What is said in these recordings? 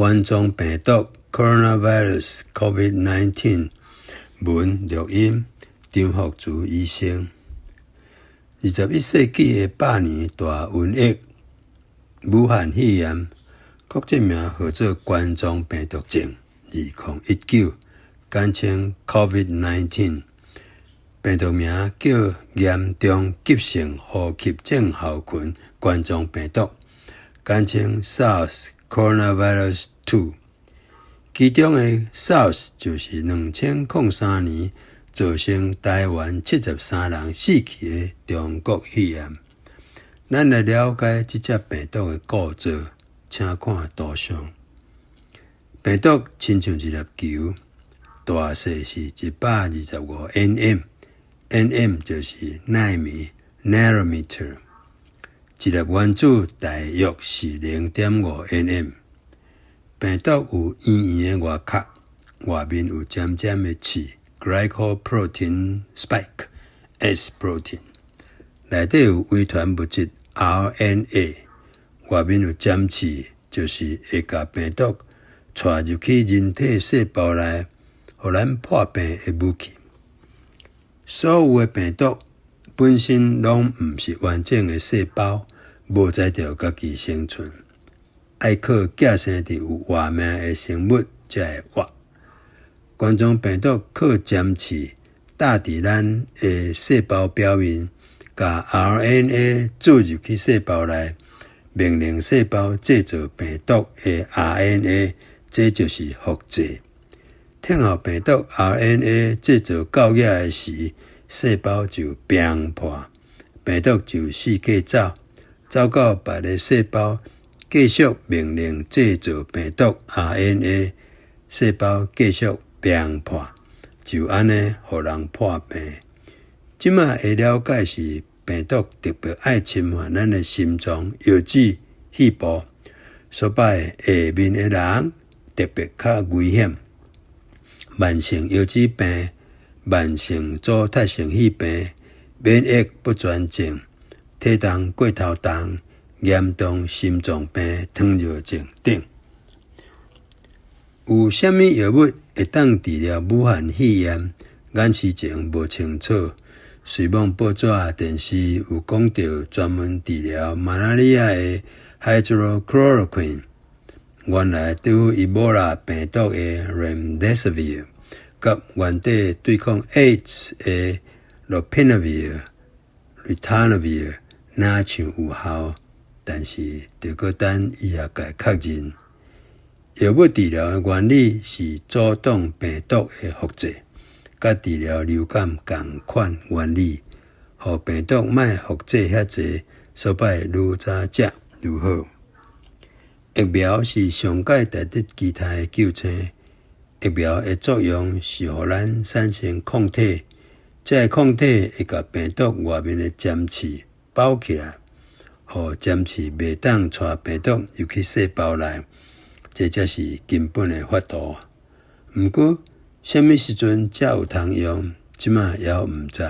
冠狀病毒（Coronavirus COVID-19）文錄音，張福慈醫生。21世紀的百年大瘟疫——武漢肺炎，國際名號做冠狀病毒症2019，簡稱 COVID-19。病毒名叫嚴重急性呼吸症候群冠狀病毒，簡稱 SARS Coronavirus 2。其中的 SARS 就是2003年造成台灣73人死去的中國肺炎。咱來了解這隻病毒的構造，請看圖像。病毒親像一粒球，大細是125 nm，nm 就是奈米（nanometer）。一粒原子大約是0.5 nm。病毒有圓圓的外殼，外面有尖尖的刺（glycoprotein spike, S protein）。內底有遺傳物質 RNA，外面有尖刺，就是會共病毒帶入去人體細胞內，予咱破病的武器。所有的病毒本身攏毋是完整的細胞，無才調家己生存，愛靠寄生佇有活命的生物才會活。冠狀病毒靠尖刺搭佇咱的細胞表面，共 RNA 注入去細胞內，命令細胞製造病毒的 RNA，這就是複製。聽候病毒 RNA 製造到遐的時，細胞就崩破，病毒就四界走，走到別个細胞，繼續命令製造病毒 RNA，細胞繼續崩破，就按呢予人破病。這馬的了解是，病毒特別愛侵犯咱的心臟、腰子、肺部，所以下面的人特別較危險。慢性腰子病、慢性阻塞性肺病、免疫不全症、體重過頭重、嚴重心臟病、糖尿症等。有啥物藥物會當治療武漢肺炎？眼時前無清楚。雖罔報紙、電視有講著專門治療馬拉利亞的 Hydrochloroquine，原來對付伊波拉病毒的 Remdesivir，佮原底對抗 AIDS 的 Lopinavir、Ritonavir，若像有效，但是著閣等醫學界確認。藥物治療的原理是阻擋病毒的複製，佮治療流感仝款原理，予病毒莫複製遐濟，所以愈早食愈好。疫苗是上蓋值得期待的救星。疫苗的作用是予咱產生抗體，這个抗體會共病毒外面的尖刺包起來，予尖刺袂當帶病毒入去細胞內，這才是根本的法度。毋過，啥物時陣才有通用？這馬猶毋知。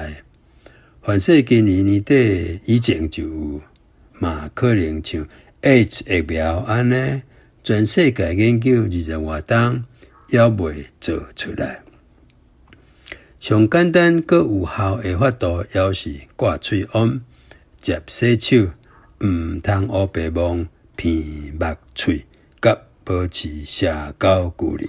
凡勢今年年底以前就有，嘛可能像 AIDS 疫苗按呢，全世界研究20外冬，猶未做出來。上簡單閣有效的法度，猶是掛喙罨、捷洗手、毋通烏白摸鼻目喙，佮保持社交距離。